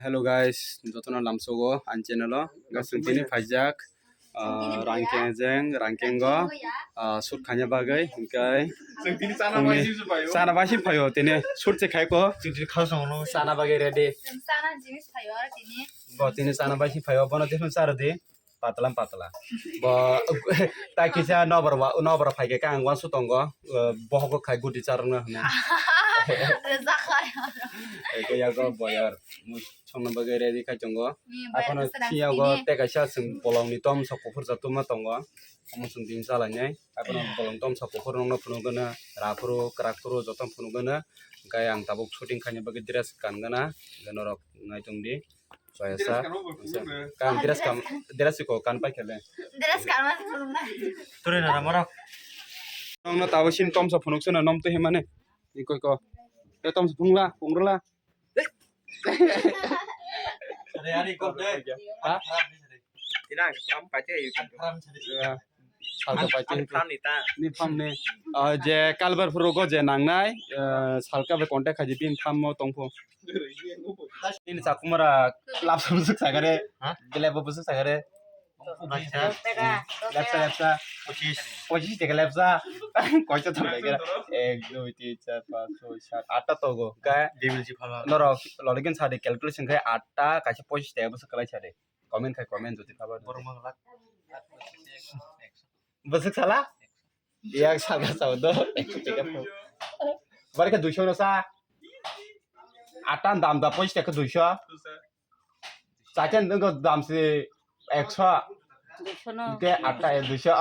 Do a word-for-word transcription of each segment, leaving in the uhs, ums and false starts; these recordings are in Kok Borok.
Hello guys, jotono lamsogo ani channel o. Guys, chwng tini phaijak, ah, Rangkeng jeng, Rangkeng go, ah, shoot khaina bagwi, hwnkhe chwng tini chana phungni bai si phaio. Chana bai si phaio, tini shoot se khai ko. Chwng tini khao songno chana bagwi ready. Chwng chana jinis phaio aro tini. Bo tini chana bai si phaio, bono tini charo di. Patla patla. Bo tai kisa nobor wa, nobor phai khe ang uansuk tongo, eh, bohogo khai gudi charwkna hwnwi. Rwjak khai. Eko yago boyar. Songna bagwi ready khai tongo. Ni Akono boyar kisa thiyago dini. Tei kaisa chwng bolongni tom sok kuphur jatuma tongo. Omo chwng tini chalainai. Akono bolong tom sok kuphur nokno phunukgwna, raphuru, kwrakphuru joto phunukgwna. Hwnkhe ang tabuk shooting khaina bagwi dress kangana. Hwnkhe norok nai tongdi. Soyasa. Kan dress kam, dress ko kan pai kele. Dress kam. Tore na mara. Nong no tabo sin tom sa phunuk sena nom to hemane. Ikoi ko. E tom sa phungla, phungrla. Are, are, ko de. Ha? Ina, am paite. Ya. Salka pai tini. Ni pham ni. Ah, je kalbar phuru go je nangnai, ah, salka be contact khaji bin pham mo tongpho. Ini chakumara lap sum suk sagare. Ha? Gele bo suk sagare. Lepsa, lepsa. Pochis. Pochis teka lepsa. Koicha thang lagi. Ek, dui, tin, char, panch, choi, sat, atta togo. Ka? Devil ji phala. Norok lolikin sade calculation khai atta kaisa pochis teka bwswk kalai sade. Comment khai comment jodi phabar. Borok mang lak. Bwswk sala? Yak salka chaudo. Bari khe duiso no sa. Atan dam da pois teka duiso. Chachen ngo dam si ekso. Duiso no. Ke atta e duiso.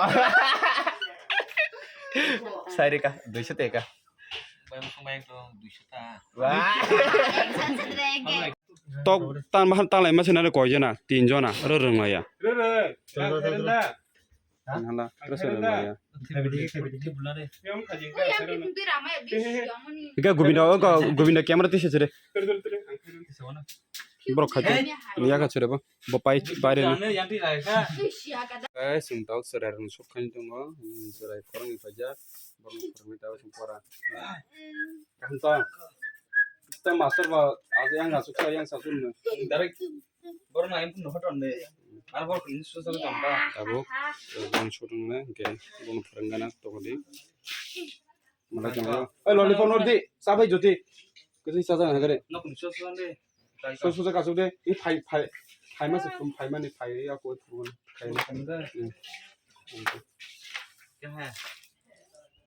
Sai re ka duiso teka. Bayang song bayang tong duiso ta. Wah. Tok tan bahan tan lai ma sena koi jona, tin jona, ro rwng ya. Re re. Hala, ro se rwng ya. Ika Govinda, o Go-, Govinda camera tise sere. Borok khaji, ya kha sere bo. Bo pai, pai re. Guys, chwng tok chwrai rwng sok khaini tongo. Chwrai khoroknwi paijak. Borokno phwrwngwi tabuk chwng pora. Kaham tong. Tei master ba, aje yang asuk sa, yang sasuk no. Direct borokno ayang phone hoton de. Ar borok ni susa tong ta. Tabuk, eh, bong shooting na, hingke bong phwrwngna tongdi. Malai tong. Eh, lollipop nor di, sabai jyoti. Kwthwi chajakna hagare. Nok ni susa de. Soi susa kasuk de, i phai, phai, phai ma se phum, phai mani phai ya koi phum, phai ma.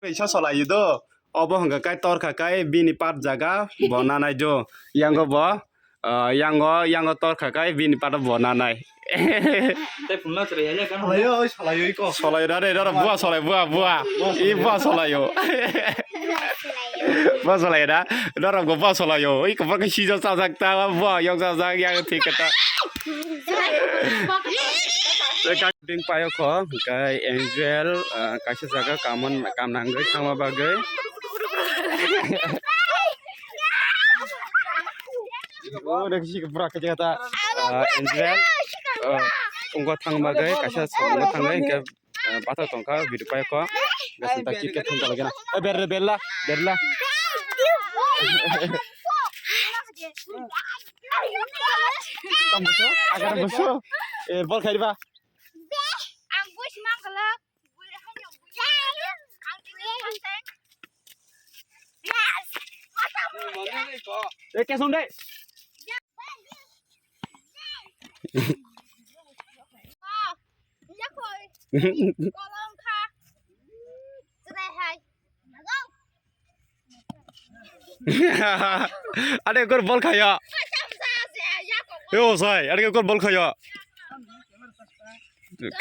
Isa solai do, obo hwnkha kai torkha kai bini pat jaga bo nanai do, yango bo, ah, yango, yango torkha kai bini pat bo nanai. Tei phunla chwrai ya kan. Solai oi, solai oi ko. Solai da re, da bua solai, bua, bua. I bua solai o. Bua solai da. Da ram ko bua solai o. I ko bua sija sa sak ta bua yok sa sak yang thik ta. Ding payo ko, kai Angel, ah, kaisa jaga kamon, kam nangwi thangma bagwi. Oh, nek si bura kajata, ah, Angel, ah, ungko thang bagwi kaisa songno thangwi hingke, ah, bathai tongkha, video paikho, gasin ta kip kip thung talagena. Eh, berre, berla, berla. Tamo so, agara boso. Eh, bol khairiba. Ang bush mangkala. Eh, kesong deh. Ada ekor bol khaya. Yo, sai, ada ekor bol khaya.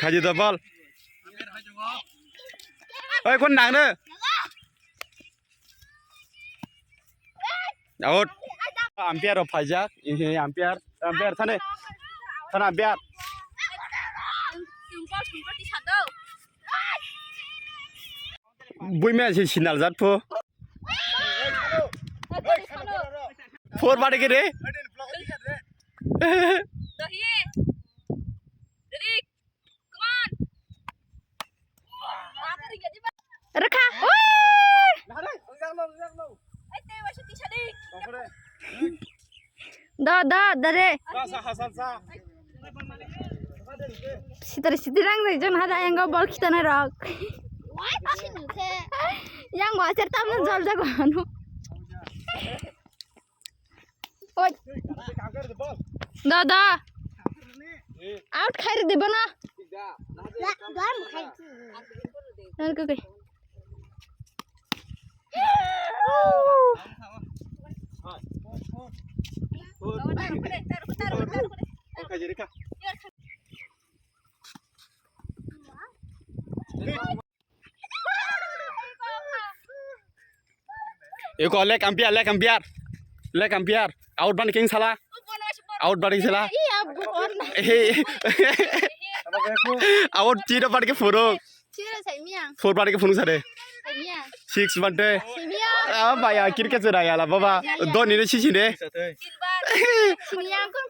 Khaji da bal. Oi, kon nang ne? Out. Umpire rok phaijak. Ehe, umpire. Umpire, thane. Thana umpire. Buima se sinal jat pho. Four bade ke re? Rwkha. Ui! Da, da, da re. Sitari, sitari ang dai jon hada yang go bol khitana rok. Yang go aser tamna jol jago anu. Oi. Da, da. Out khai re dibo na. Dar ko kai. Eko lek ampiar, lek ampiar. Lek ampiar. Out bani king sala. Out bani sala. Iya, bukan. Hey. Out tiro bani ke furu. Tiro sai miya. Four bani ke furu sare. Sai miya. Six bante. Sai miya. Ah, baya, cricket sera ya la, baba. Ya, ya. Doni ne sisi ne. Silver. Sini yang ko.